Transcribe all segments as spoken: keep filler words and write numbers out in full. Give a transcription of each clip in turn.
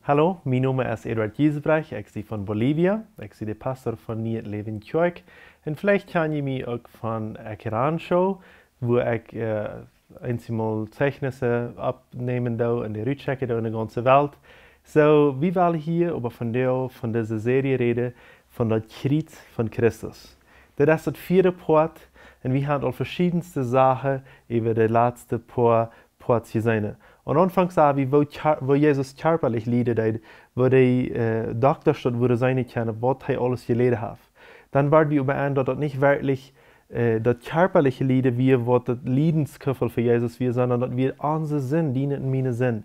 Hallo, mien Nomen es Eduard Giesbrecht, ekj sie von Bolivia, ekj sie de Pastor von Nieet Läwen Kjoakj. Un veleicht kjann jie mie uk von Ekj Rancho, wua ekj äh, eenjemol Zeijnisse oppnämen doo un dee rutschekjen doo en de gaunze Welt. Soo, wie wellen hia oba vondoag von dise Serie räden, von daut Kjriez von Christus. Dit es daut vieede Poat un wie haben aul veschiedenste Sachen äwa de latste Poa Poats jeseenen. Un aunfangs sach wie, woo, kjar- woo Jesus kjarpalich lieden deed, woo de äh, Doktasch daut wudden seenen kjennen, waut hee aules jeläden haft. Dan wort wie äwajenaun, daut daut nich werkjlich äh, daut kjarpaliche Lieden wia, waut daut Liedenskuffel fa Jesus wia, sonda daut wia onse Sind, diene un miene Sind.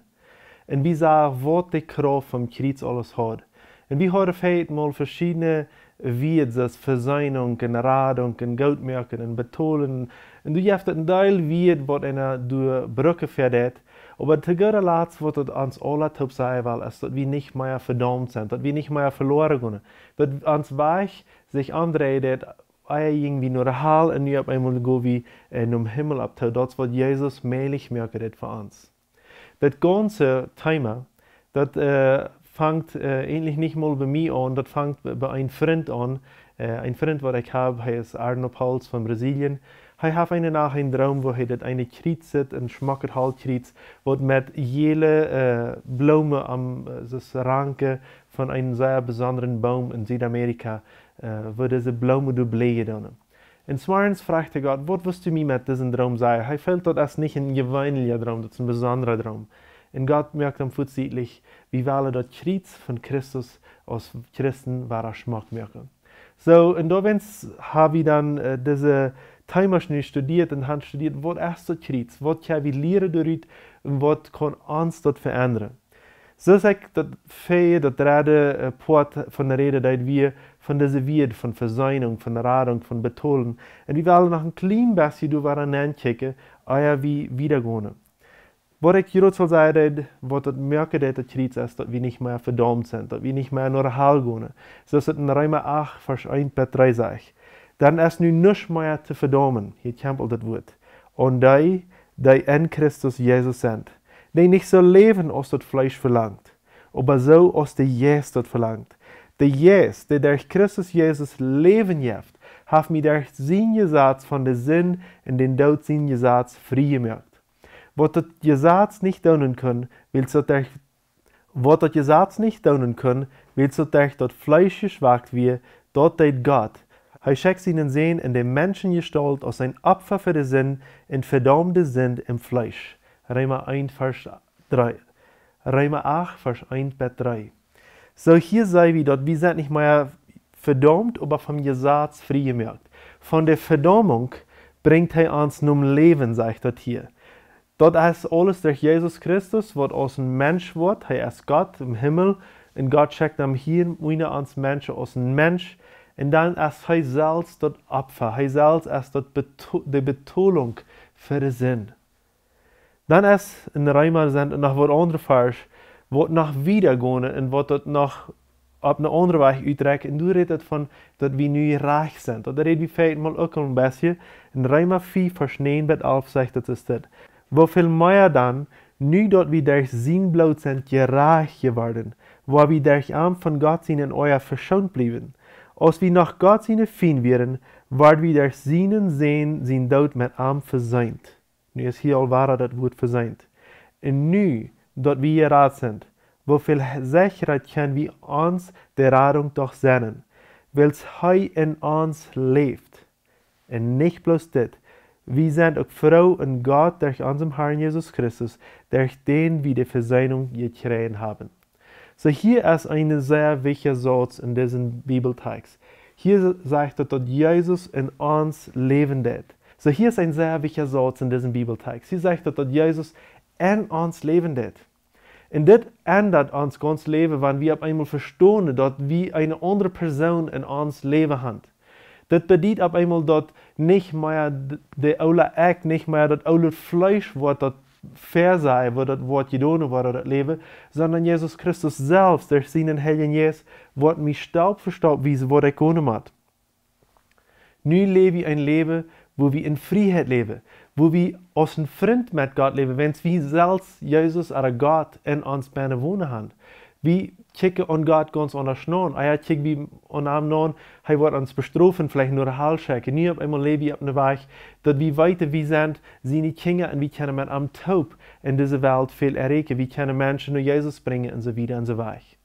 Un wie sagen, waut de Krauft vom Kjriez aules haud. Un wie hieren veleicht mol veschiedeene Wieed, soo aus Vesöhnunk un Radunk un Gootmoaken un Betolen. Un du jeefst een Deel Wieed, waut eena derchbrucken fa daut. Oba to gooda Latst, waut daut ons aula toop sajen well, es, daut wie nich mea vedaumt sent, daut wie nich mea veloaren gonen. Daut ons Wajch sikj aundreien deed, ea jinkj wie no de Hal un nu opp eemol go wie äh, nom Himmel opp too. Daut es, waut Jesus mäajlich moaken deed fa ons. Daut gaunze Thema, daut äh, fangt äh, eejentlich nich mol bie mie aun, daut fangt bie een Frint aun. Äh, een Frint, waut ekj hab, hee es Arno Pauls von Brasilien. Hee haft eene Nacht een Droom, wua hee daut eene Kjriez sitt, een schmocket Holtkjriez, waut met jäle äh, Bloomen aum äh, soo Ranken von eenen sea besondren Boom en Südamerika, äh, wua dise Bloomen doa bläajen doonen. Un zemorjes fruach hee Gott: "Waut wulst du mie met disen Droom sajen?" Hee feelt, daut es nich een jeweenlicha Droom, daut es een besondra Droom. Un Gott moakt am fuaz dietlich, wie wellen daut Kjriez von Christus aus Christen wada schmock moaken. Soo, un doawäajen haben wie dan äh, dise Themasch nu studieet un haben studieet, waut es daut Kjriez, waut kjenn wie lieren doarut un waut kaun ons daut veendren. Soo aus ekj daut vea, daut dredde äh, Poat von de Räd deed, wia von dise Wieed von Vesöhnunk, von Radunk, von Betolen. Un wie wellen noch een kjlien bät doa wada nenkjikjen, ea wie wieda gonen. Waut ekj hia uk saul sajen deed, waut daut moaken deed, daut Kjriez es, daut wie nich mea vedaumt sent, daut wie nich mea no de Hal gonen. Soo aus et en Reema acht, Varsch eent bat dree sajcht: "Dan es nu nuscht mea to vedaumen", hia kjemt aul daut Wuat, "aun dee, dee en Christus Jesus sent, dee nich soo läwen, aus daut Fleesch velangt, oba soo, aus de Jeist daut velangt. De Jeist, dee derch Christus Jesus Läwen jeft, haft mie derch sien Jesaz von de Sind un dän Doot sien Jesaz frie jemoakt. Waut daut Jesaz nich doonen kunn, wiels daut derch, waut daut Jesaz nich doonen kunn, wiels daut derch daut Fleesch jeschwakt wia, daut deed Gott. Hee schekjt sienen Sän en de Menschenjestault aus een Opfa fa de Sind un vedaumd de Sind em Fleesch." Reema eent, Varsch dree. Reema acht, Varsch eent bat dree. Soo hia seenen wie, daut wie sent nich mea vedaumt, oba vom Jesaz frie jemoakt. Von de Vedaumunk brinjt hee ons nom Läwen, sajcht daut hia. Daut es aules derch Jesus Christus, waut aus een Mensch woat. Hee es Gott em Himmel. Un Gott schekjt am hia unja ons Menschen aus een Mensch. Un dan es hee selfst daut Opfa. Hee selfst es daut Beto-, de Betolunk fa de Sind. Dan es en Reema sent noch waut aundre Varsch, waut noch wieda gonen un waut daut noch opp een aundren Wajch utdrekjt. Un doa rät et von, daut wie nu jerajcht sent. Daut räd wie veleicht mol uk een bät. En Reema vea, Varsch näajen bat alf sajcht daut es dit: "Woo väl mea dan, nu daut wie derch sien Bloot sent jerajcht jeworden, woa wie derch am von Gott sienen Oaja veschoont bliewen. Aus wie noch Gott siene Fiend wieren, worden wie derch sienen Sän sien Doot met am veseent." Nu es hia aul wada daut Wuat veseent. "Un nu daut wie jerat sent, woo väl sechra kjenn wie ons de Radunk doch sennen, wiels hee en ons läft. Un nich bloos dit, wie sent uk froo en Gott derch onsen Harn Jesus Christus, derch dän wie de Veseenunk jekjräajen haben." Soo, hia es een sea wichtja Sauz en disen Bibeltext. Hia sajcht et, daut Jesus en ons läwen deit. Soo, hia es een sea wichtja Sauz en disen Bibeltext. Hia sajcht et, daut Jesus en ons läwen deit. Un dit endat ons gaunz Läwen, wan wie opp eemol vestonen, daut wie eene aundre Persoon en ons Läwen haben. Dit bediet opp eemol, daut nich mea d-, de oole Ekj, nich mea daut oole Fleesch woat daut väasajen, woo daut woat jedonen woaren, daut Läwen, sonda Jesus Christus selfst, derch sienen Heiljen Jeist, woat mie Staup fa Staup wiesen, woo ekj gonen mott. Nu läw wie een Läwen, woo wie en Frieheit läwen, woo wie aus een Frint met Gott läwen, wiels wie selfst Jesus, ooda Gott, en ons bennen wonen haben. Wie kjikjen aun Gott gaunz aundasch aun. Ea kjikj wie aun am aun, hee woat ons bestrofen, veleicht no de Hal schekjen. Nu opp eemol läw wie opp een Wajch, daut wie weeten, wie sent siene Kjinja un wie kjennen met am toop en dise Welt väl erreichen. Wie kjennen Menschen no Jesus brinjen un soo wieda un soo wajch.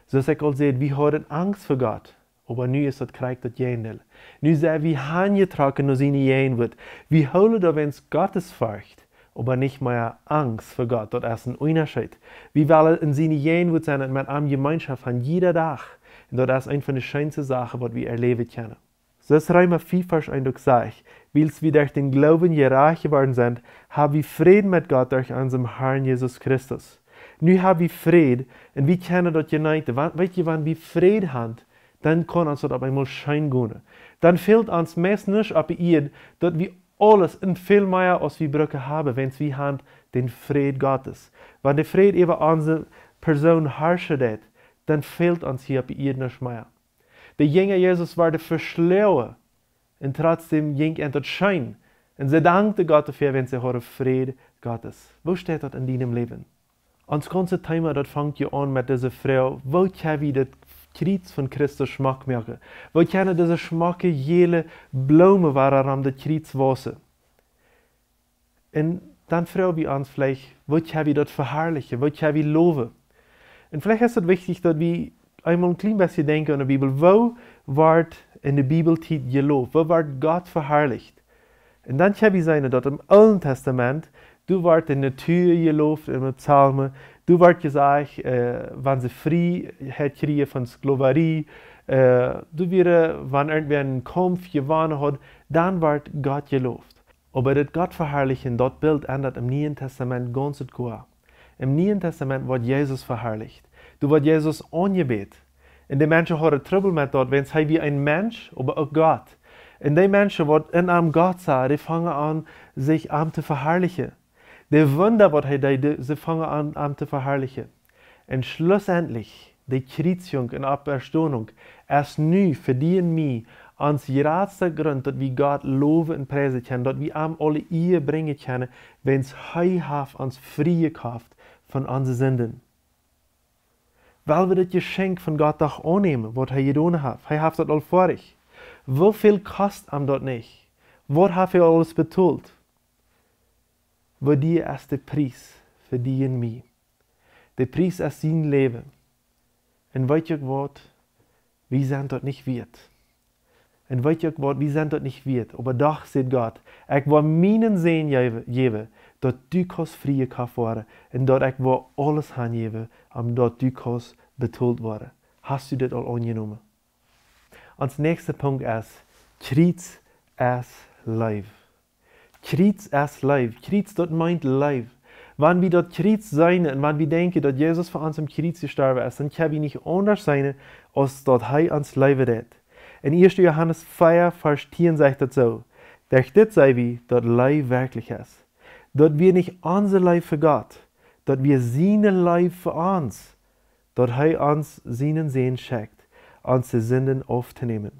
Soo aus ekj aul säd, wie hauden Angst fa Gott. Oba nu es daut krakjt daut Jäajendeel. Nu sent wie hanjetrocken no siene Jäajenwuat. Wie hoolen doawäajen Gottesforcht, oba nich mea Angst fa Gott. Daut es een Unjascheet. Wie wellen en siene Jäajenwuat sennen un met am Jemeenschoft haben jieda Dach. Un daut es eent von de scheenste Sachen, waut wie erläwen kjennen. Soo aus Reema fief Varsch eent uk sajcht: Wiels wie derch dän Gloowen jerajcht jeworden sent, haben wie Fräd met Gott derch onsen Harn Jesus Christus. Nu haben wie Fräd un wie kjennen daut jeneeten. Wan, weet jie, wan wie Fräd haben, dan kaun ons daut opp eemol scheen gonen. Dan fält ons meist nuscht opp de Ieed, daut wie aules un väl mea aus wie brucken haben, wiels wie haben dän Fräd Gottes. Wan de Fräd äwa onse Persoon harschen deit, dan fält ons hia opp de Ieed nuscht mea. De Jinja Jesus worden veschloagen un trotzdäm jinkj an daut scheen. Un see dankten Gott doafäa, wiels see hauden Fräd Gottes. Woo steit daut en dienem Läwen? Ons gaunzet Thema, daut fangt je aun met dise Froag: Woo kjenn wie daut Kjriez von Christus schmock moaken? Woo kjennen dise schmocke jäle Bloomen woaren om daut Kjriez wausen? Un dan froag wie ons veleicht: Woo kjenn wie daut veharlichen? Woo kjenn wie lowen? Un veleicht es daut wichtich, daut wie eemol een kjlien bät denkjen aun de Bibel. Woo wort en de Bibeltiet jeloft? Woo wort Gott veharlicht? Un dan kjenn wie seenen, daut em Oolen Testament, doa wort de Natua jeloft en de Psalmen, doa wort jesajcht, äh, wan see Frieheit kjrieejen von Sklowarie, äh, doa wia, wan irjentwäa eenen Kaumf jewonnen haud, dan wort Gott jeloft. Oba daut Gott veharlichen, daut Bilt endat em Nieen Testament gaunz un goa. Em Nieen Testament woat Jesus veharlicht. Doa woat Jesus aunjebät. Un de Menschen hauden Trubbel met daut, wiels hee wia een Mensch, oba uk Gott. Un dee Menschen, waut en am Gott sagen, dee fungen aun, sikj am to veharlichen. De Wunda, waut hee deed, dee, see fungen aun, am to veharlichen. Un schlussendlich, de Kjriezjunk un Oppstonunk es nu fa die un mie ons jratsta Grunt, daut wie Gott lowen un priesen kjennen, daut wie am aule Ea brinjen kjennen, wiels hee haft ons frie jekoft von onse Sinden. Well wie daut Jeschenkj von Gott doch aunnämen, waut hee jedonen haft? Hee haft daut aul foadich. Woo väl kost am daut nich? Waut haft hee aules betolt? Woo dia es de Pries fa die un mie? De Pries es sien Läwen. Un weet jie uk waut? Wie sent daut nich wieet. Un weet jie uk waut? Wie sent daut nich wieet. Oba doch sajcht Gott: Ekj woa mienen Sän jäwen, jäwen, daut du kaust frie jekoft woaren. Un daut ekj woa aules hanjäwen, om daut du kaust betolt woaren. Hast du dit aul aunjenomen? Ons näakjsta Punkt es: Kjriez es Leew. Kjriez es Leew. Kjriez, daut meent Leew. Wan wie daut Kjriez seenen un wan wie denkjen, daut Jesus fa ons aum Kjriez jestorwen es, dan kjenn wie nich aundasch seenen, aus daut hee ons leewen deit. En ieeschte Johanes vea, Varsch tieen sajcht daut soo: Derch dit seenen wie, daut Leew werkjlich es. Daut wia nich onse Leew fa Gott, daut wia siene Leew fa ons, daut hee ons sienen Sän schekjt, onse Sinden auftonämen.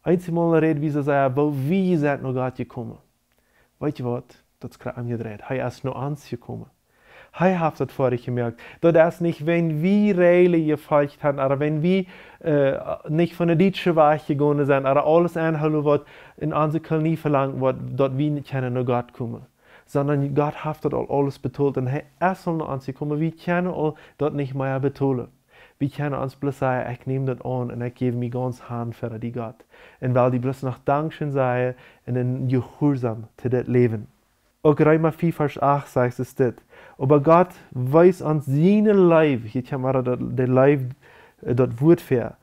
Eenjemol räd wie soo sea, woo wie sent no Gott jekomen. Weet jie waut? Daut es krakjt omjedreit. Hee es no ons jekomen. Hee haft daut foadich jemoakt. Daut es nich, wan wie Räajlen jefolcht haben, ooda wan wie, äh, nich von dän dietschen Wajch jegonen sent, ooda aules aunhoolen, waut en onse Kolonie velangt woat, daut wie kjennen no Gott komen. Sonda Gott haft daut aul aules betolt un hee es aul no ons jekomen. Wie kjennen aul daut nich mea betolen. Wie kjennen ons bloos sajen: Ekj näm daut aun un ekj jäw mie gaunz han ver die, Gott. Un well die bloos noch Dankscheen sajen un en Jehuarsaum to dit läwen. Uk Reema vea, Varsch acht sajcht et dit: Oba Gott wees ons siene Leew, hia kjemt wada daut, de Leew, äh, daut Wuat väa.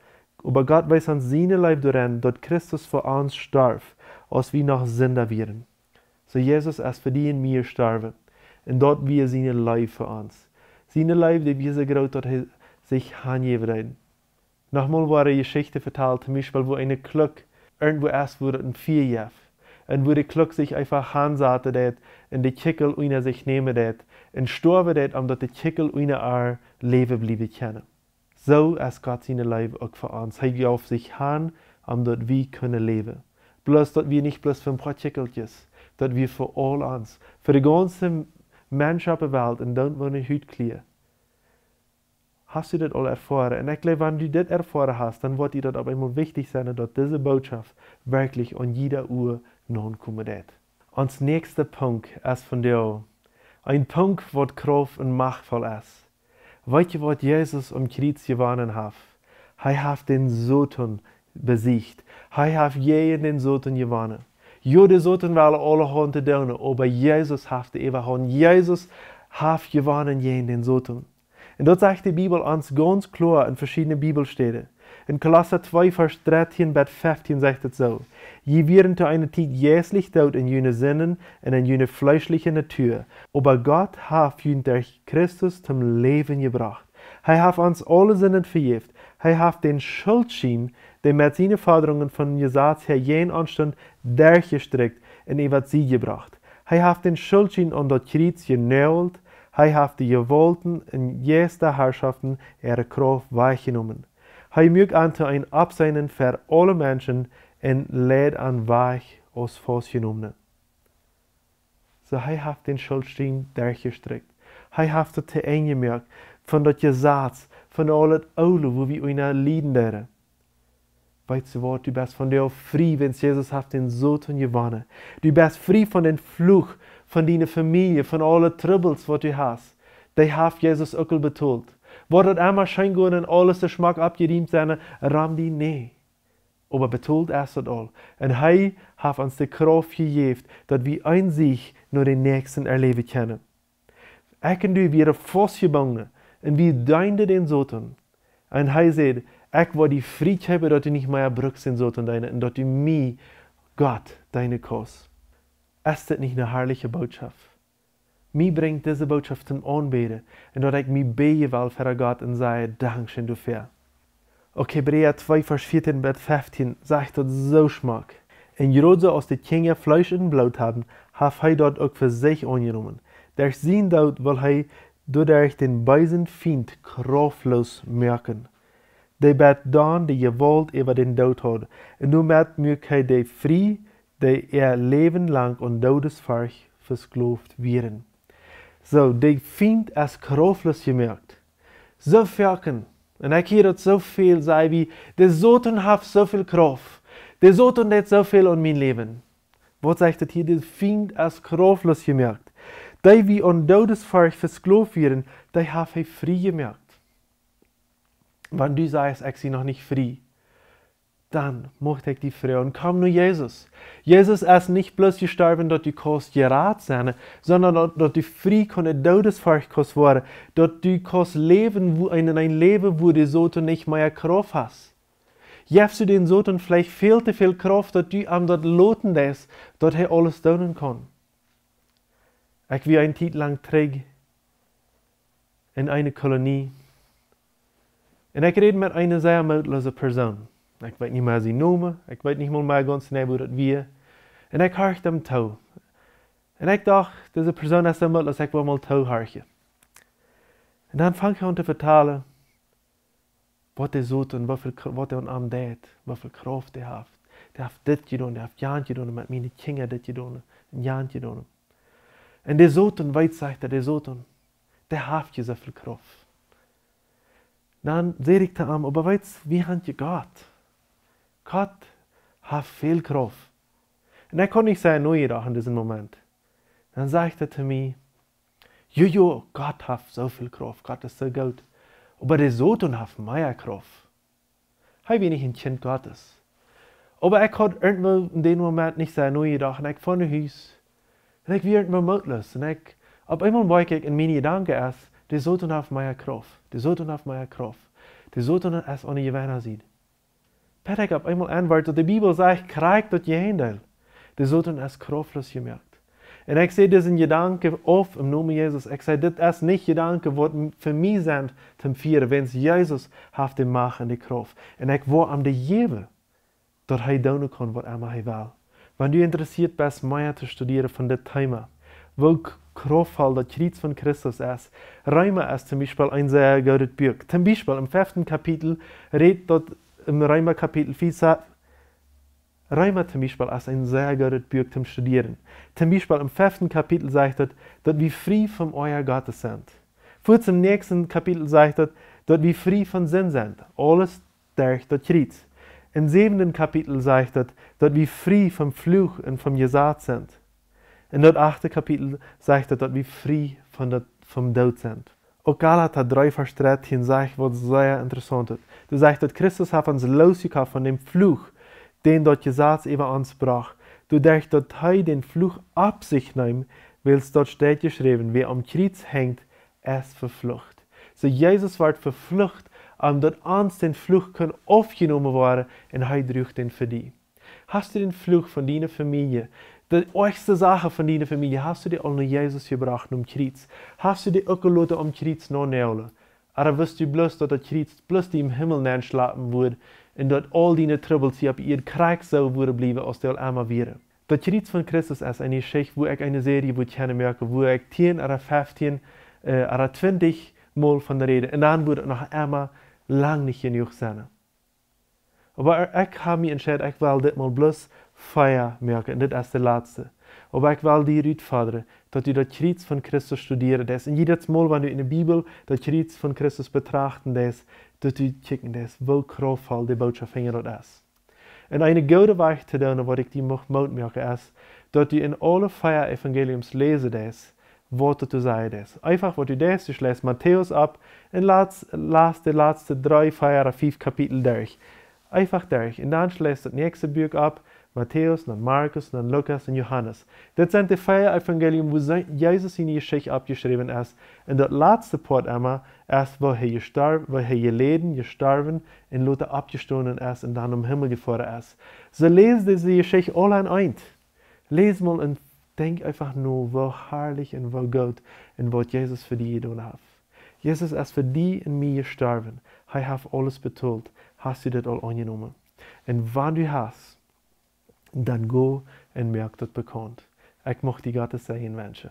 Oba Gott wees ons siene Leew doarenn, daut Christus fa ons storf, aus wie noch Sinda wieren. Soo Jesus es fa die un mie jestorwen. Un daut wia siene Leew fa ons. Siene Leew, dee wia soo groot, daut hee sikj hanjäwen deed. Noch mol woaren Jeschichten vetalt, toom Biespel, wua eene Kluck irjentwua es, wua et een Fia jeft. Un wua de Kluck sikj eefach hansaten deed un de Kjikjel unja sikj nämen deed un stoawen deed, om daut de Kjikjel unja äa läwen bliewen kjennen. Soo es Gott siene Leew uk fa ons. Hee jeef sikj han, om daut wie kunnen läwen. Bloos daut wia nich bloos fa een poa Kjikjelkjes, daut wia fa aul ons. Fa de gaunze Menschen opp de Welt, un daut wia ne Hutkjlia. Hast du dit aul erfoaren? Un ekj jleew, wan du dit erfoaren hast, dan woat die daut opp eemol wichtich sennen, daut dise Bootschoft werkjlich aun jieda Ua nokomen deit. Ons näakjsta Punkt es vondoag een Punkt, waut Krauft un machtvoll es. Weetst du, waut Jesus aum Kjriez jewonnen haft? Hee haft dän Soton besieecht. Hee haft jäajen dän Soton jewonnen. Jo, de Soton wull aulahaunt doonen, oba Jesus haft de Äwahaunt. Jesus haft jewonnen jäajen dän Soton. Un daut sajcht de Bibel ons gaunz kloa en veschiedne Bibelstäden. En Kolossa twee, Varsch dartieen bat feftieen sajcht et soo: "Jie wieren to eene Tiet jeistlich doot en june Sinden un en june fleeschliche Natua. Oba Gott haft junt derch Christus toom Läwen jebrocht. Hee haft ons aule Sinden vejäft. Hee haft dän Schultschien, dee met siene Fodrungen vom Jesaz häa jäajen ons stunt, derchjestrikjt un äwa de Sied jebrocht. Hee haft dän Schultschien aun daut Kjriez jenault. Hee haft de Jewaulten un Jeistahorschaften äare Krauft wajchjenomen. Hee muak an to een Oppseenen fa aule Menschen un leid an wajch aus Faustjenomne." Soo, hee haft dän Schultschien derchjestrikjt. Hee haft et to Enj jemoakt von daut Jesaz, von aul daut Oole, wua wie unja lieden deeden. Weetst du waut, du best vondoag frie, wiels Jesus haft dän Soton jewonnen. Du best frie von dän Fluch, von diene Famielje, von aule Trubbels, waut du hast. Dee haft Jesus uk aul betolt. Woat daut emma scheen gonen un aules soo schmock oppjerieemt sennen, rom die? Nä. Oba betolt es daut aul. Un hee haft ons de Krauft jejäft, daut wie een Sieg no dän Näakjsten erläwen kjennen. Ekj un du wieren faustjebungen un wie deenden dän Soton. Un hee säd: "Ekj woa die frie kjeepen, daut du nich mea brukst dän Soton deenen un daut du mie, Gott, deenen kaust." Es dit nich eene harliche Bootschoft? Mie brinjt dise Bootschoft toom aunbäden un daut ekj mie bäjen well ver Gott un saj: "Dankscheen doafäa." Uk Hebräa twee, Varsch vieetieen bat feftieen sajcht daut soo schmock: "Un jrod soo aus de Kjinja Fleesch un Bloot haben, haft hee daut uk fa sikj aunjenomen. Derch sienen Doot wull hee doaderch dän beesen Fient krauftloos moaken, dee bat dan de Jewault äwa dän Doot haud. Un doamet muak hee dee frie, dee äa Läwen lang aun Doodesforcht vesklooft wieren." Soo, de Fient es krauftloos jemoakt. Soo foaken, un ekj hia daut soo väl, saj wie: "De Soton haft soo väl Krauft. De Soton deit soo väl aun mien Läwen." Waut sajcht et hia? De Fient es krauftloos jemoakt. Dee wie aun Doodesforcht vesklooft wieren, dee haft hee frie jemoakt. Wan du sajchst: "Ekj sie noch nich frie", dan mucht ekj die froagen: Komm no Jesus. Jesus es nich bloos jestorwen, daut du kaust jerat sennen, sonda daut, daut du frie von de Doodesforcht kaust woaren, daut du kaust läwen, wua, en een Läwen, wua de Soton nich mea Krauft haft. Jefst du dän Soton veleicht väl to väl Krauft, daut du am daut loten deist, daut hee aules doonen kaun? Ekj wia eene Tiet lang trigj en eene Kolonie. Un ekj räd met eene sea mootloose Persoon. Ekj weet nich mea sienen Nomen, ekj weet nich mol mea gaunz jeneiw, woo daut wia. Un ekj horcht am too. Un ekj docht, dise Persoon es soo mootloos, ekj well mol toohorchen. Un dan funk hee aun to vetalen, waut de Soton, woo väl Kr-, waut hee aun am deit, woo väl Krauft hee haft. Dee haft dit jedonen, dee haft jant jedonen, met miene Kjinja dit jedonen un jant jedonen. Un de Soton, weetst, sajcht hee, de Soton, dee haft je soo väl Krauft. Dan säd ekj to am: "Oba weetst, wie haben je Gott. Gott haft väl Krauft." Un ekj kunn nich sajen, nä, jedocht en disen Moment. Dan sajcht hee to mie: "Jo, jo, Gott haft soo väl Krauft, Gott es soo goot. Oba de Soton haft mea Krauft." Hee wia nich een Kjint Gottes. Oba ekj haud irjentwoo en dän Moment nich sajen, nä, jedocht, un ekj foa no Hus. Un ekj wia irjentwoo mootloos. Un ekj, opp eemol moakj ekj en miene Jedanken es: "De Soton haft mea Krauft. De Soton haft mea Krauft. De Soton es aun de Jewenna Sied." Bat ekj opp eemol enwort, daut de Bibel sajcht krakjt daut Jäajendeel. De Soton es krauftloos jemoakt. Un ekj säd disen Jedanken auf em Nomen Jesus. Ekj säd: "Dit es nich Jedanken, waut m-, fa mie sent toom fieren, wiels Jesus haft de Macht un de Krauft. Un ekj woa am dee jäwen, daut hee doonen kaun waut emma hee well." Wan du interessieet best, mea to studieren von dit Thema, woo k-, kraftvoll daut Kjriez von Christus es, Reema es toom Biespel een sea goodet Buak. Toom Biespel em feften Kapitel rät daut, em Reema Kapitel fief, Reema toom Biespel es een sea goodet Buak toom studieren. Toom Biespel em feften Kapitel sajcht daut, daut wie frie vom Oaja Gottes sent. Fuaz em näakjsten Kapitel sajcht daut, daut wie frie von Sind sent, aules derch daut Kjriez. Em säwenden Kapitel sajcht daut, daut wie frie vom Fluch un vom Jesaz sent. En daut achte Kapitel sajcht daut, daut wie frie von daut, vom Doot sent. Uk Galata dree Varsch dartieen sajcht waut sea interessaunt es. Doa sajcht daut Christus haft ons loosjekoft von däm Fluch, dän daut Jesaz äwa ons brocht, doaderch daut hee dän Fluch opp sikj neem, wiels daut steit jeschräwen: Wäa aum Kjriez henjt, es veflucht. Soo Jesus wort veflucht, om daut ons dän Fluch kunn aufjenomen woaren, un hee druach dän fa die. Hast du dän Fluch von diene Famielje, de oajchste Sachen von diene Famielje, hast du dee aul no Jesus jebrocht, nom Kjriez? Hast du dee uk jeloten aum Kjriez nonaiglen? Ooda wist du bloos, daut daut Kjriez bloos die em Himmel nenschlapen wudd un daut aul diene Trubbels hia opp Ieed krakjt soo wudden bliewen, aus dee aul emma wieren? Daut Kjriez von Christus es eene Jeschicht, wua ekj eene Serie wudd kjennen moaken, wua ekj tieen ooda feftieen, äh, ooda twintich mol von räd. Un dan wudd et noch emma lang nich jenuach sennen. Oba ekj hab mie entscheit, ekj well dit mol bloos vea moaken, un dit es de latste. Oba ekj well die utfodren, daut du daut Kjriez von Christus studieren deist. Un jiedet Mol, wan du enne Bibel daut Kjriez von Christus betrachten deist, daut du kjikjen deist, woo kraftvoll de Bootschoft hinja daut es. Un eene goode Wajch to doonen, waut ekj die mucht Moot moaken, es, daut du en aule vea Evangeliums läsen deist, waut daut to sajen es. Eefach waut du deist, du schleist Matäus opp un latst, last de latste dree, vea ooda fief Kapitel derch. Eefach derch. Un dan schleist daut näakjste Buak opp, Matäus, dan Markus, dan Lukas un Johanes. Dit sent de vea Evangelium, wua se-, Jesus siene Jeschicht oppjeschräwen es. Un daut latste Poat emma es, woo hee jestorw-, woo hee jeläden, jestorwen un lota oppjestonen es un dan nom Himmel jefoaren es. Soo läs dise Jeschicht aul aun eent. Läs mol un denkj eefach no, woo harlich un woo goot un waut Jesus fa die jedonen haft. Jesus es fa die un mie jestorwen. Hee haft aules betolt. Hast du dit aul aunjenomen? Un wan du hast, dan go un moak daut bekaunt. Ekj mucht die Gottes Säajen wenschen.